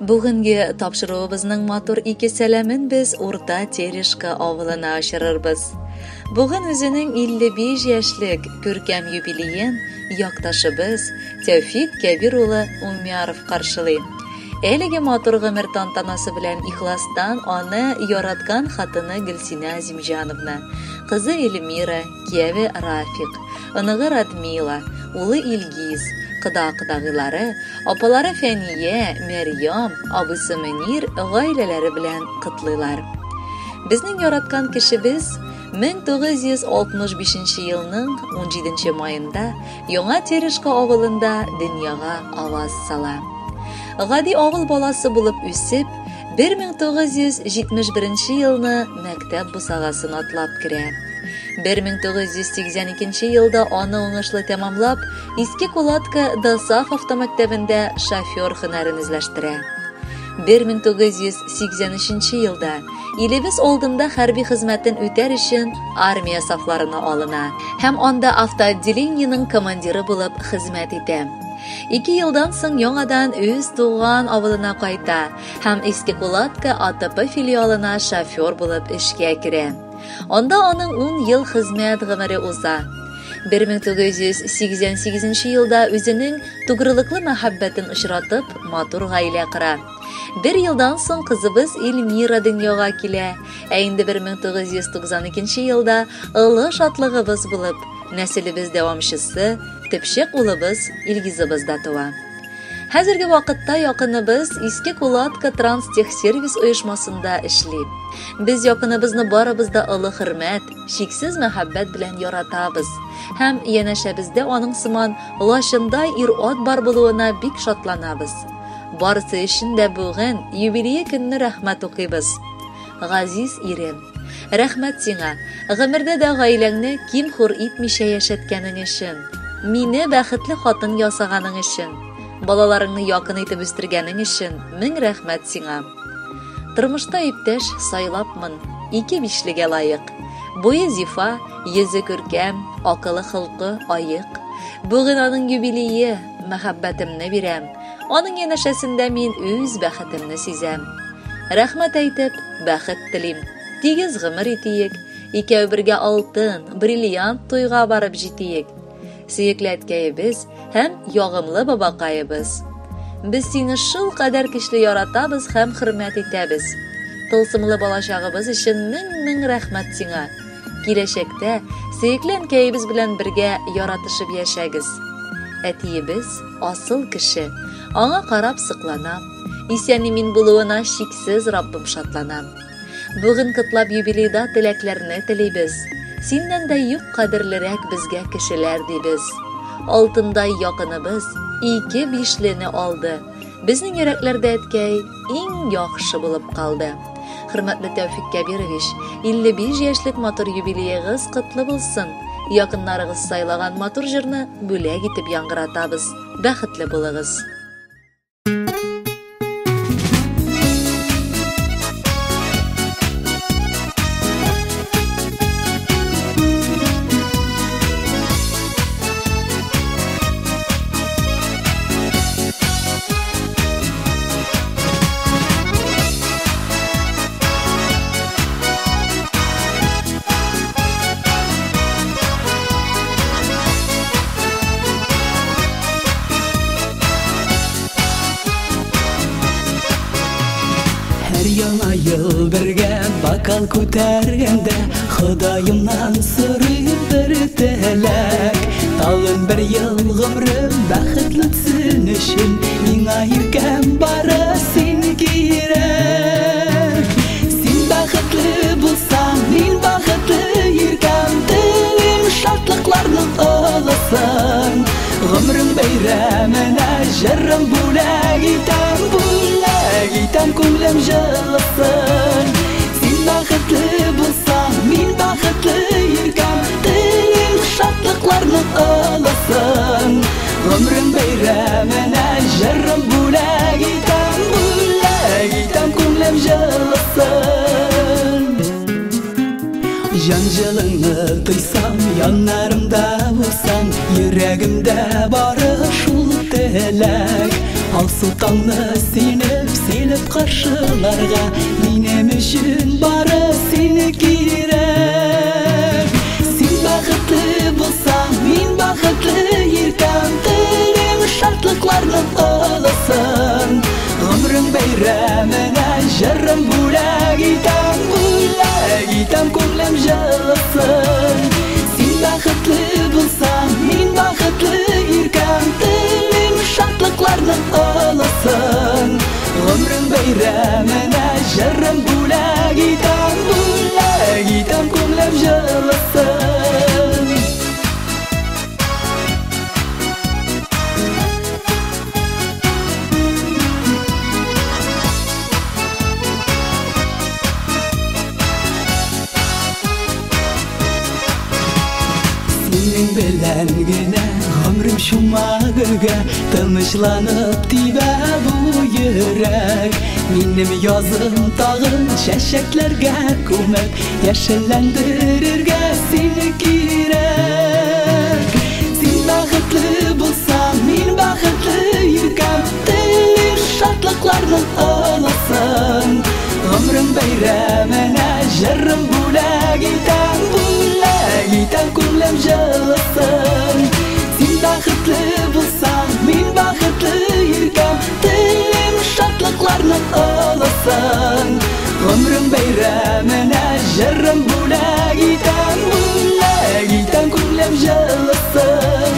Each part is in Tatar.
Бүгенге тапшыруыбызның матур ике сәламен без Урта Терешка авылына очырырбыз. Бүген үзенең 55 яшьлек күркәм юбилеен якташыбыз Тәүфик Кәбир улы Умяров каршылый. Әлеге матур гомер тантанасы белән ихластан аны яраткан хатыны Гөлсинә Азимҗановна, кызы Эльмира, кияве Рафик, оныгы Радмила, улы Илгиз, кода-кодагыйлары, апалары Фәния, Мәрьям, абыйсы Мөнир гаиләләре белән котлыйлар. Безнең яраткан кешебез 1965 елның 17 маенда Яңа Терешка авылында дөньяга аваз сала. Гади авыл баласы булып үсеп, 1971 елны мәктәп бусагасын атлап керә. 1982 елда аны уңышлы тәмамлап, Иске Кулатка ДОСААФ автомәктәбендә шофер һөнәрен үзләштерә. 1983 елда илебез алдында хәрби хезмәтен үтәр өчен армия сафларына алына һәм анда автоотделениенең командиры булып хезмәт итә. Ике елдан соң яңадан үз туган авылына кайта һәм Иске Кулатка АТП филиалына шофер булып эшкә керә. Анда аның 10 ел хезмәт гомере уза. 1988 елда үзенең тугрылыклы мәхәббәтен очратып, матур гаилә кора. Бер елдан соң кызыбыз Эльмира дөньяга килә. Ә инде 1992 елда олы шатлыгыбыз булып, нәселебез дәвамчысы, төпчек улыбыз Илгизыбыз да туа. Хәзерге вакытта якыныбыз Иске Кулатка Транстехсервис оешмасында эшли. Без якыныбызны барыбыз да олы хөрмәт, чиксез мәхәббәт белән яратабыз. Һәм янәшәбездә аның сыман лачындай ир-ат бар булуына бик шатланабыз. Барысы өчен дә бүген юбилее көнне рәхмәт укыйбыз. Газиз ирем, рәхмәт сиңа, гомердә дә гаиләңне ким-хур итмичә яшәткәнең өчен, мине бәхетле хатын ясаганың өчен, балаларыңны якын итеп үстергәнең өчен мең рәхмәт сиңа. Тормышта иптәш сайлапмын, ике бишлегә лаек. Буе зифа, йөзе күркәм, акылы холкы аек. Бүген аның юбилее, мәхәббәтемне бирәм. Аның янәшәсендә мин үз бәхетемне сизәм. Рәхмәт әйтеп, бәхет телим. Тигез гомер итиек, икәү бергә алтын, бриллиант туйга барып җитиек. Сөекле әткәебез һәм ягымлы бабакаебыз. Без сине шул кадәр көчле яратабыз һәм хөрмәт итәбез. Тылсымлы балачагыбыз өчен мең-мең рәхмәт сиңа. Киләчәктә сөекле әнкәебез белән бергә яратышып яшәгез. Әтиебез асыл кеше, аңа карап сокланам. Исән-имин булуына чиксез Раббым шатланам. Бүген котлап юбилейда теләкләрне телибез. Синнән дә юк кадерлерәк безгә кешеләр дибез. Алтындай якыныбыз ике бишлене алды. Безнең йөрәкләрдә әткәй иң яхшы булып калды. Хөрмәтле Тәүфик Кәбирович, 55 яшьлек матур юбилеегыз котлы булсын. Якыннарыгыз сайлаган матур җырны бүләк итеп яңгыратабыз. Бәхетле булыгыз. Һәр яңа ел бергә бокал күтәргәндә Ходаемнан сорыйм бер теләк. Тагын бер ел гомерем бәхетле үтсен өчен миңа иркәм бары син кирәк. Син бәхетле булсаң, мин бәхетле иркәм, телим шатлыкларның олысын. Гомерем бәйрәменә җырым бүләк итәм, бүләк итәм күңелем җылысын. Син бәхетле булсаң, мин бәхетле иркәм, телим шатлыкларның олысын. Гомерем бәйрәменә җырым бүләк итәм, бүләк итәм күңелем җылысын. Җан җылыңны тойсам, яннарымда булсаң, йөрәгемдә бары шул теләк. Алсу таңны синеп, силеп каршыларга Минем өчен бары сине кирәк. Син бәхетле булсаң, мин бәхетле иркәм, Телим шатлыкларның олысын. Гомрең бәйрәменә җырым бүләк итәм, Бүләк итәм күңлем җылысын. Син бәхетле булсаң, мин бәхетле иркәм, Телим шатлыкларның олысын. Гомрең бәйрәменә җырым бүләк итәм, Бүләк итәм күңлем җылысын. Синең белән генә гомрем чума гөлгә, Тынычланып тибә бу йөрәк. Минем язым тагын чәчәкләргә күмеп, Яшелләндерергә сине кирәк. Син бәхетле булсаң, мин бәхетле иркәм, Телим шатлыкларның олысын. Гомрең бәйрәменә җырым бүләк итәм, Бүләк итәм күңлем җылысын. Син бәхетле булсаң, мин бәхетле иркәм, Телим шатлыкларның олысын. Гомрең бәйрәменә җырым бүләк итәм, Бүләк итәм күңлем җылысын.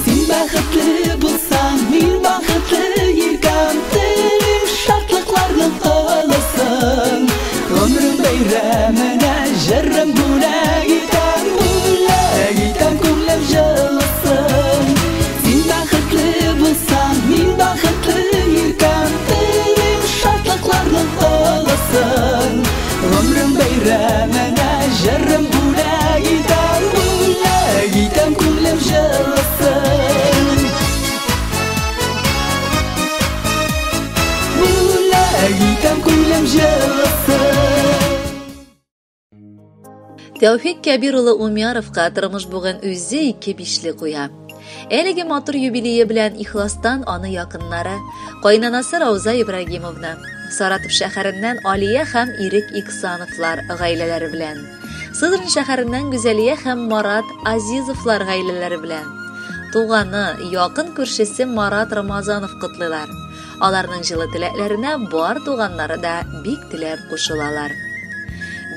Син бәхетле булсаң, мин бәхетле иркәм, Телим шатлыкларның олысын. Гомрең бәйрәменә җырым бүләк итәм, Бүләк итәм күңлем җылысын. Син бәхетле булсаң, мин бәхетле иркәм, Телим шатлыкларның олысын. Гомрең бәйрәменә җырым бүләк итәм, Бүләк итәм күңлем җылысын. Бүләк итәм күңлем җылысын. Тәүфик Кәбир улы Умяровка тормыш бүген үзе ике бишле куя. Әлеге матур юбилее белән ихластан аны якыннары, кайнанасы Рауза Ибрагимовна, Саратов шәһәреннән Алия һәм Ирек Иксановлар гаиләләре белән, Сызрань шәһәреннән Гүзәлия һәм Марат Азизовлар гаиләләре белән, туганы, якын күршесе Марат Рамазанов котлыйлар. Аларның җылы теләкләренә бар туганнары да бик теләп кушылалар.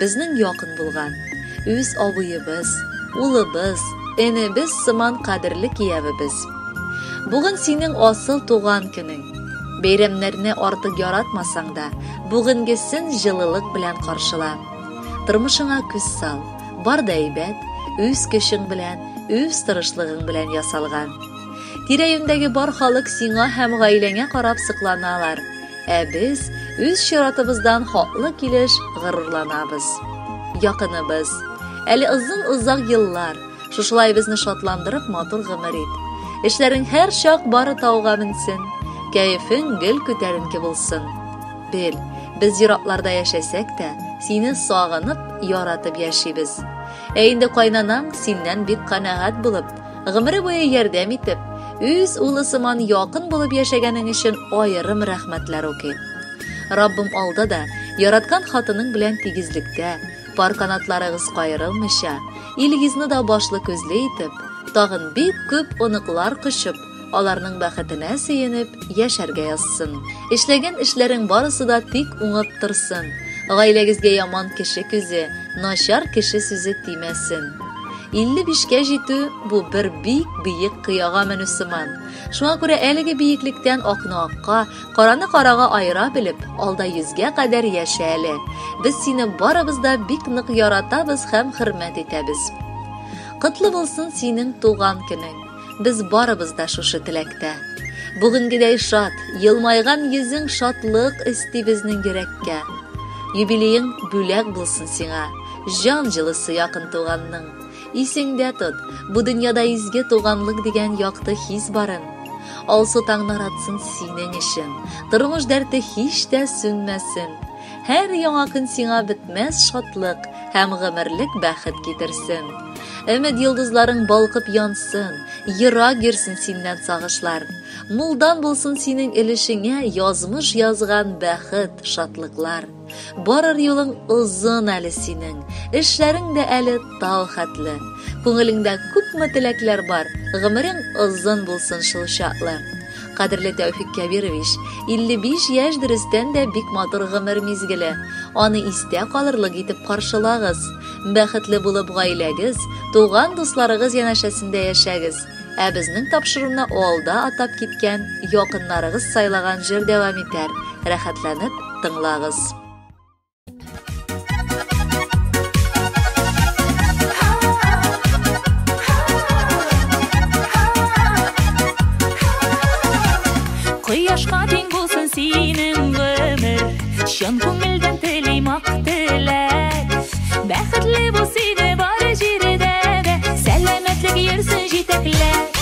Безнең якын булган, үз абыебыз, улыбыз, энебез сыман кадерле киявебез. Бүген синең асыл туган көнең. Бәйрәмнәрне артык яратмасаң да, бүгенгесен җылылык белән каршыла. Тормышыңа күз сал, бар да әйбәт, үз көчең белән, үз тырышлыгың белән ясалган. Тирә-юньдәге бар халык сиңа һәм гаиләңә карап сокланалар. Ә без үз чиратыбыздан хаклы килеш горурланабыз. Якыныбыз, әле озын-озак еллар шушылай безне шатландырып матур гомер ит. Эшләрең һәр чак бары тауга менсен, кәефең гел күтәренке булсын. Бел, без еракларда яшәсәк тә, сине сагынып, яратып яшибез. Ә инде кайнанаң синнән бик канәгать булып, гомере буе ярдәм итеп, үз улы сыман якын булып яшәгәнең өчен аерым рәхмәтләр укый. Раббым алда да яраткан хатының белән тигезлектә, пар канатларыгыз каерылмыйча, Илгизне дә башлы күзле итеп, тагын бик күп оныклар кочып, аларның бәхетенә сөенеп яшәргә язсын. Эшләгән эшләрең барысы да тик уңып торсын. Гаиләгезгә яман кеше күзе, начар кеше сүзе тимәсен. 55-кә җитү бу бер бик биек кыяга менү сыман. Шуңа күрә әлеге биеклектән акны акка, караны карага аера белеп, алда 100-гә кадәр яшә әле. Без сине барыбыз да бик нык яратабыз һәм хөрмәт итәбез. Котлы булсын синең туган көнең. Без барыбыз да шушы теләктә. Бүгенгедәй шат, елмайган йөзең шатлык өсти безнең йөрәккә. Юбилеең бүләк булсын сиңа, җан җылысы якын туганның. Исеңдә тот, бу дөньяда изге туганлык дигән якты хис барын. Алсу таңнар атсын синең өчен, тормыш дәрте һич тә сүнмәсен. Һәр яңа көн сиңа бетмәс шатлык һәм гомерлек бәхет китерсен. Өмет йолдызларың балкып янсын, ерак йөрсен синнән сагышлар. Мулдан булсын синең өлешеңә язмыш язган бәхет, шатлыклар. Барыр юлың озын әле синең, эшләрең дә әле тау хәтле. Күңелеңдә күпме теләкләр бар, гомерең озын булсын шул чаклы. Кадерле Тәүфик Кәбирович, 55 яшь дөрестән дә бик матур гомер мизгеле. Аны истә калырлык итеп каршылагыз. Бәхетле булып гаиләгез, туган дусларыгыз янәшәсендә яшәгез. Ә безнең тапшыруны алда атап киткән якыннарыгыз сайлаган җыр дәвам итәр. Рәхәтләнеп тыңлагыз. Кояшка тиң булсын синең гомер, чын күңелдән телим ак теләк. Бәхетле бул сине бар җирдә дә, сәламәтлек йөрсен җитәкләп.